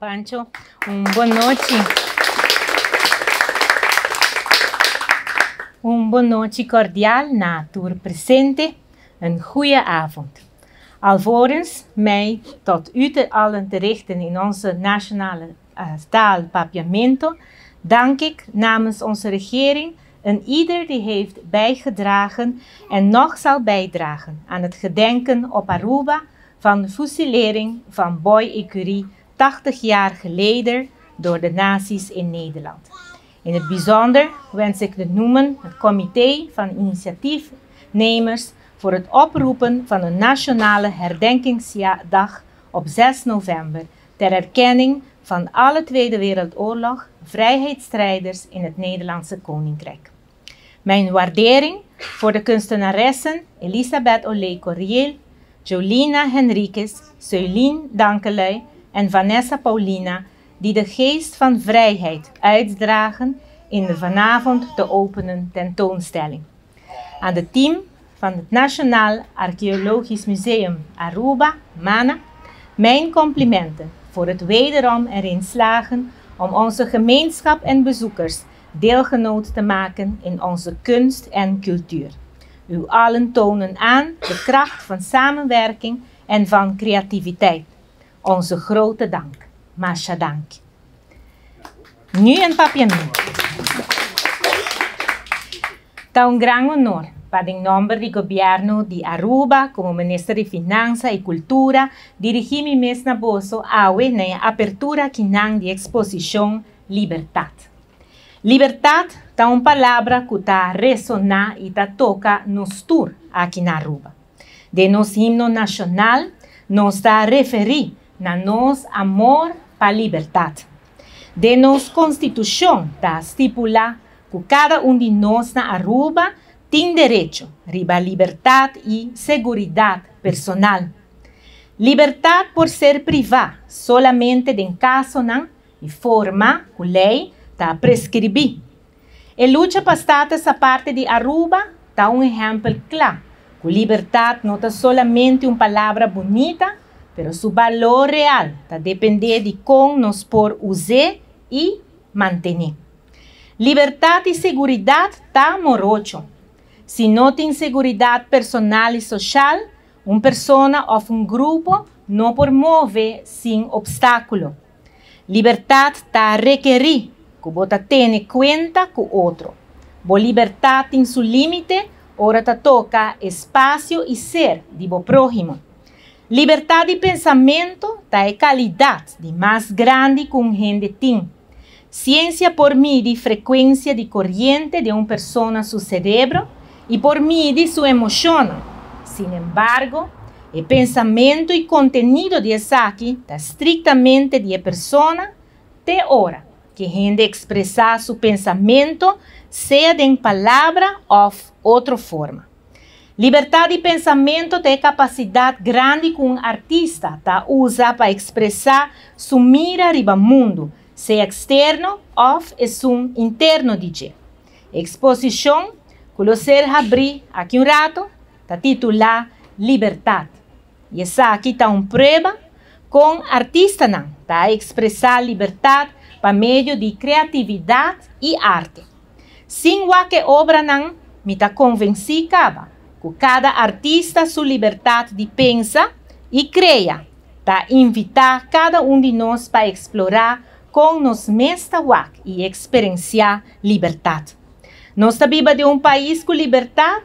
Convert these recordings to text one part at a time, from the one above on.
Pancho. Un bon nochi. Un bon nochi cordial na tur presente. Een goede avond. Alvorens mij tot u te allen te richten in onze nationale taal Papiamento, dank ik namens onze regering en ieder die heeft bijgedragen en nog zal bijdragen aan het gedenken op Aruba van de fusilering van Boy Ecury 80 jaar geleden door de nazi's in Nederland. In het bijzonder wens ik te noemen het comité van initiatiefnemers voor het oproepen van een nationale herdenkingsdag op 6 november ter erkenning van alle Tweede Wereldoorlog vrijheidsstrijders in het Nederlandse Koninkrijk. Mijn waardering voor de kunstenaressen Elisabeth Olé Coriel, Jolina Henriquez, Celine Dankelui en Vanessa Paulina, die de geest van vrijheid uitdragen in de vanavond te openen tentoonstelling. Aan het team van het Nationaal Archeologisch Museum Aruba, MANA, mijn complimenten voor het wederom erin slagen om onze gemeenschap en bezoekers deelgenoot te maken in onze kunst en cultuur. U allen tonen aan de kracht van samenwerking en van creativiteit. Onze grote dank. Masha dank. Nu in Papiamento. Ta un gran honor pa den nomber di gobierno di Aruba, como Minister di Finansa y Cultura, dirigi mi mes na boso awe na e apertura akinan di exposicion Libertad. Libertad ta un palabra cu ta resona y ta toca nos tur aki na Aruba. Den nos himno nacional nos ta referi na nos amor pa libertad. Den nos Constitucion ta stipula cu cada un di nos na Aruba tin derecho riba libertad y seguridad personal. Libertad por ser priva solamente den casonan y forma cu ley ta prescribi. E lucha pa Status Aparte di Aruba ta un ehempel cla cu libertad no ta solamente un palabra bunita, pero su balor real ta depende di con nos por uz'e y mantene. Libertad y seguridad ta morocho. Si no tin seguridad personal y social, un persona of un grupo no por move sin obstaculo. Libertad ta rekerí ku bo ta tene kuenta ku otro. Bo libertad tin su límite ora ta toka espasio i ser di bo próhimo. Libertad di pensamentu ta e kalidat di mas grandi ku un hende tin. Siensia por midi frekuensia di koriente den un persona su serebro i por midi su emoshonnan. Sinembargo, e pensamentu i kontenido di esaki ta estriktamente di e persona te ora ku hende ekspresá su pensamentu sea den palabra òf otro forma. Libertad di pensamentu ta e kapasidat grandi ku un artista ta usa pa ekspresá su mira riba mundu, sea eksterno òf esun interno di dje. E eksposishon, ku lo ser habrí aki un ratu, ta titulá Libertad, i esaki ta un prueba kon artistanan ta ekspresá libertad pa medio di kreatividat i arte. Sin wak e obranan, mi ta konvensí kaba ku kada artista su libertat di pensa i krea ta invitá kada un di nos pa eksplorá kon nos mes ta wak i eksperensiá libertat. Nos ta biba den un pais ku libertat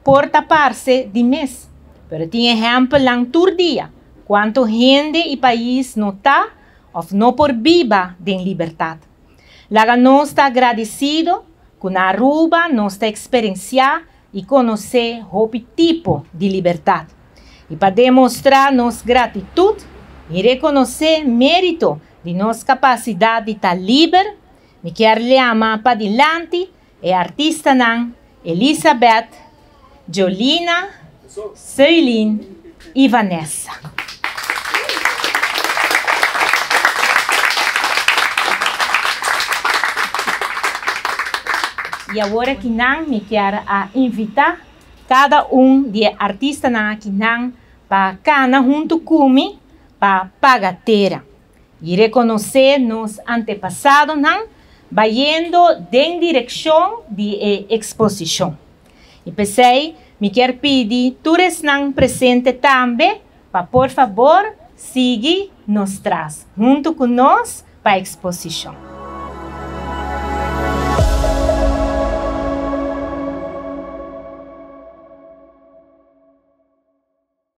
por ta parse di mes, pero tin ehèmpelnan tur dia kuantu hende i pais no ta òf no por biba den libertat. Laga nos ta agradesido ku na Aruba nos ta eksperensiá i konosé hopi tipo di libertat. I pa demostrá nos gratitut i rekonosé mérito di nos kapasidat di ta liber, mi kier llama padilanti e artistanan Elisabeth, Jolina, Ceylin i Vanessa. I awor akinan mi kier a invitá kada un di e artistanan akinan pa kana huntu ku mi pa paga tera. I rekonosé nos antepasadonan bayendo den direkshon di e eksposishon. I p'esei mi kier pidi tur esnan presente tambe pa por fabor sigui nos tras huntu ku nos pa eksposishon.